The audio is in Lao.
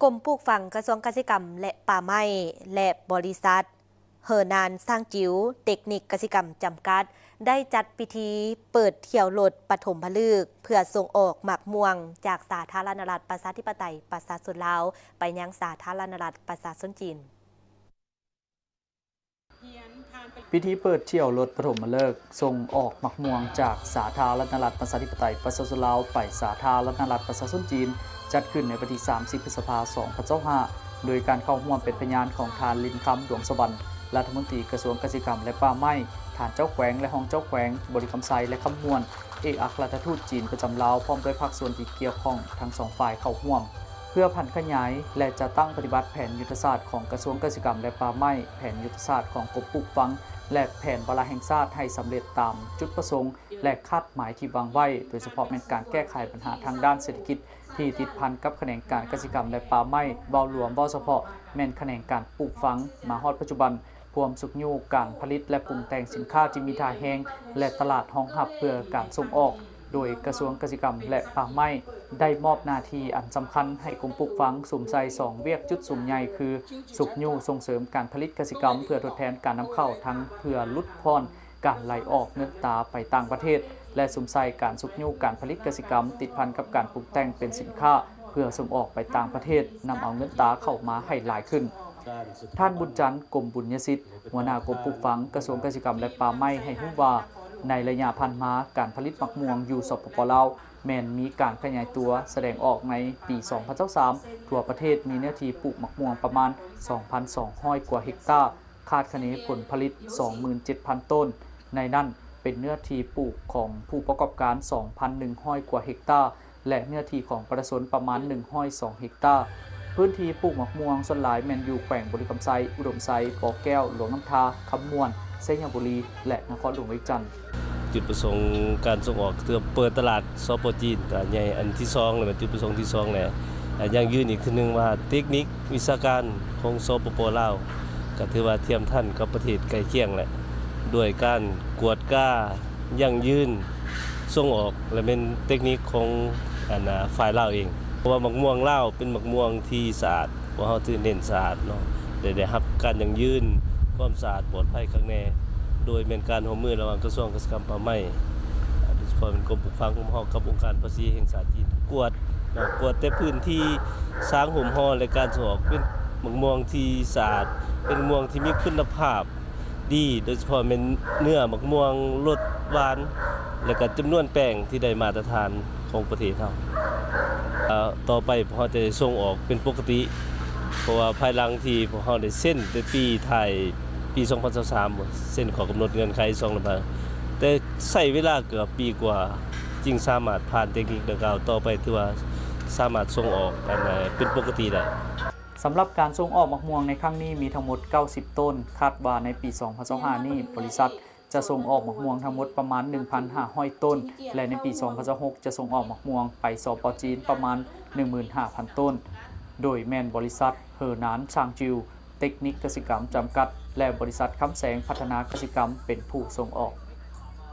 ກົມປູກຝັງ ກະຊວງກະສິກຳ ແລະ ປ່າໄມ້ ແລະ ບໍລິສັດ ເຫີນານຊາງຈິວ ເຕັກນິກກະສິກຳ ຈຳກັດ ໄດ້ຈັດພິທີເປີດທ່ຽວລົດປະຖົມມະລຶກ ເພື່ອສົ່ງອອກໝາກມ່ວງຈາກສາທາລະນະລັດ ປະຊາທິປະໄຕ ປະຊາຊົນລາວ ໄປຍັງສາທາລະນະລັດ ປະຊາຊົນຈີນ. ພິທີເປີດທ່ຽວລົດປະຖົມມະເລີກສົ່ງອອກໝາກມ່ວງຈາກສາທາລະນະລັດ ປະຊາທິປະໄຕ ປະຊາຊົນລາວ ໄປສາທາລະນະລັດ ປະຊາຊົນຈີນ ຈັດຂຶ້ນໃນວັນທີສາມສິບ ພຶດສະພາ ສອງພັນຊາວຫ້າ ໂດຍການເຂົ້າຮ່ວມເປັນພະຍານຂອງທ່ານ ລິນຄຳ ດວງສະຫວັນ ລັດຖະມົນຕີກະຊວງກະສິກຳ ແລະ ປ່າໄມ້, ທ່ານເຈົ້າແຂວງ ແລະ ຮອງເຈົ້າແຂວງ ບໍລິຄຳໄຊ ແລະ ຄຳມ່ວນ ເອກອັກຄະລັດຖະທູດຈີນປະຈຳລາວ ພ້ອມດ້ວຍພາກສ່ວນທີ່ກ່ຽວຂ້ອງທັງສອງຝ່າຍເຂົ້າຮ່ວມ ເພື່ອຜັນຂະຫຍາຍ ແລະ ຈັດຕັ້ງປະຕິບັດແຜນຍຸດທະສາດຂອງກະຊວງກະສິກຳ ແລະ ປ່າໄມ້, ແຜນຍຸດທະສາດຂອງກົມປູກຝັງ ແລະ ແຜນວາລະແຫ່ງຊາດໃຫ້ສຳເລັດຕາມຈຸດປະສົງ ແລະ ຄາດໝາຍທີ່ວາງໄວ້, ໂດຍສະເພາະແມ່ນການແກ້ໄຂບັນຫາທາງດ້ານເສດຖະກິດທີ່ຕິດພັນກັບຂະແໜງການກະສິກຳ ແລະ ປ່າໄມ້ ເວົ້າລວມ, ເວົ້າສະເພາະແມ່ນຂະແໜງການປູກຝັງ. ມາຮອດປັດຈຸບັນ, ພວມຊຸກຍູ້ການຜະລິດ ແລະ ປຸງແຕ່ງສິນຄ້າທີ່ມີທ່າແຮງ ແລະ ຕະຫຼາດຮອງຮັບເພື່ອການສົ່ງອອກ, ໂດຍກະຊວງກະສິກຳ ແລະ ປ່າໄມ້ ໄດ້ມອບໜ້າທີ່ອັນສຳຄັນໃຫ້ກົມປູກຝັງ ສຸມໃສ່ສອງວຽກຈຸດສຸມໃຫຍ່ ຄື ຊຸກຍູ້ສົ່ງເສີມການຜະລິດກະສິກຳ ເພື່ອທົດແທນການນຳເຂົ້າ ທັງເພື່ອຫຼຸດຜ່ອນການໄຫຼອອກເງິນຕາໄປຕ່າງປະເທດ ແລະ ສຸມໃສ່ການຊຸກຍູ້ການຜະລິດກະສິກຳ ຕິດພັນກັບການປຸງແຕ່ງເປັນສິນຄ້າ ເພື່ອສົ່ງອອກໄປຕ່າງປະເທດ, ນຳເອົາເງິນຕາເຂົ້າມາໃຫ້ຫຼາຍຂຶ້ນ. ທ່ານ ບຸນຈັນ ກົມບຸນຍະສິດ, ຫົວໜ້າກົມປູກຝັງ ກະຊວງກະສິກຳ ແລະ ປ່າໄມ້ ໃຫ້ຮູ້ວ່າ, ໃນໄລຍະຜ່ານມາ, ການຜະລິດໝາກມ່ວງຢູ່ ສປປ ລາວ ແມ່ນມີການຂະຫຍາຍຕົວສະແດງອອກ. ໃນປີສອງພັນຊາວສາມ ທົ່ວປະເທດມີເນື້ອທີ່ປູກໝາກມ່ວງປະມານສອງພັນສອງຮ້ອຍກວ່າເຮັກຕາ, ຄາດຄະເນຜົນຜະລິດສອງໝື່ນເຈັດພັນໂຕນ, ໃນນັ້ນເປັນເນື້ອທີ່ປູກຂອງຜູ້ປະກອບການສອງພັນໜຶ່ງຮ້ອຍກວ່າເຮັກຕາ ແລະ ເນື້ອທີ່ຂອງປະຊາຊົນປະມານໜຶ່ງຮ້ອຍສອງເຮັກຕາ. ພື້ນທີ່ປູກໝາກມ່ວງສ່ວນຫຼາຍແມ່ນຢູ່ແຂວງບໍລິຄຳໄຊ, ອຸດົມໄຊ, ບໍ່ແກ້ວ, ຫຼວງນ້ຳທາ, ຄຳມ່ວນ, ໄຊຍະບູລີ ແລະ ນະຄອນຫຼວງວຽງຈັນ. ຈຸດປະສົງການສົ່ງອອກຄືເປີດຕະຫຼາດ ສປ ຈີນ ກະໃຫຍ່. ອັນທີສອງ ແລະ ແມ່ນຈຸດປະສົງທີສອງ ແລະ ອາ ຢັ້ງຢືນອີກເທື່ອໜຶ່ງວ່າ ເຕັກນິກວິຊາການຂອງ ສປປ ລາວ ກະຖືວ່າທຽມທັນກັບປະເທດໃກ້ຄຽງ ແລະ ດ້ວຍການກວດກາ ຢັ້ງຢືນສົ່ງອອກ ແລະ ແມ່ນເຕັກນິກຂອງ ອັນ ອາ ຝ່າຍລາວເອງ. ເພາະວ່າໝາກມ່ວງລາວເປັນໝາກມ່ວງທີ່ສະອາດ, ພວກເຮົາຖືເນັ້ນສະອາດເນາະ ແລະ ໄດ້ຮັບການຢັ້ງຢືນຄວາມສະອາດປອດໄພຄັກແນ່ ໂດຍແມ່ນການຮ່ວມມືລະຫວ່າງກະຊວງກະສິກຳ ປ່າໄມ້ ໂດຍສະເພາະແມ່ນກົມປູກຝັງຂອງເຮົາກັບອົງການພາສີແຫ່ງຊາດຈີນ ກວດເນາະ, ກວດແຕ່ພື້ນທີ່ສາງໂຮມຫໍ່ ແລະ ການສົ່ງອອກເປັນໝາກມ່ວງທີ່ສະອາດ, ເປັນໝາກມ່ວງທີ່ມີຄຸນນະພາບ ດີ, ໂດຍສະເພາະແມ່ນເນື້ອໝາກມ່ວງລົດຫວານ ແລະ ກະຈຳນວນແປ້ງທີ່ໄດ້ມາດຕະຖານຂອງປະເທດເຮົາ. ເອີ ຕໍ່ໄປພວກເຮົາຈະໄດ້ສົ່ງອອກເປັນປົກກະຕິ ເພາະວ່າພາຍຫຼັງທີ່ພວກເຮົາໄດ້ເຊັນແຕ່ປີທ້າຍປີສອງພັນຊາວສາມ ເຊັນຂໍ້ກຳນົດເງື່ອນໄຂສອງລະບາດ, ແຕ່ໃຊ້ເວລາເກືອບປີກວ່າ ຈຶ່ງສາມາດຜ່ານເຕັກນິກດັ່ງກ່າວ. ຕໍ່ໄປຖືວ່າສາມາດສົ່ງອອກ ອັນ ເປັນປົກກະຕິໄດ້. ສຳລັບການສົ່ງອອກໝາກມ່ວງໃນຄັ້ງນີ້ມີທັງໝົດເກົ້າສິບໂຕນ, ຄາດວ່າໃນປີສອງພັນຊາວຫ້ານີ້ ບໍລິສັດຈະສົ່ງອອກໝາກມ່ວງທັງໝົດປະມານໜຶ່ງພັນຫ້າຮ້ອຍໂຕນ ແລະ ໃນປີສອງພັນຊາວຫົກຈະສົ່ງອອກໝາກມ່ວງໄປ ສປ ຈີນ ປະມານໜຶ່ງໝື່ນຫ້າພັນໂຕນ, ໂດຍແມ່ນບໍລິສັດ ເຫີນານຊາງຈິວ ເຕັກນິກກະສິກຳ ຈຳກັດ ແລະ ບໍລິສັດຄຳແສງພັດທະນາກະສິກຳ ເປັນຜູ້ສົ່ງອອກ.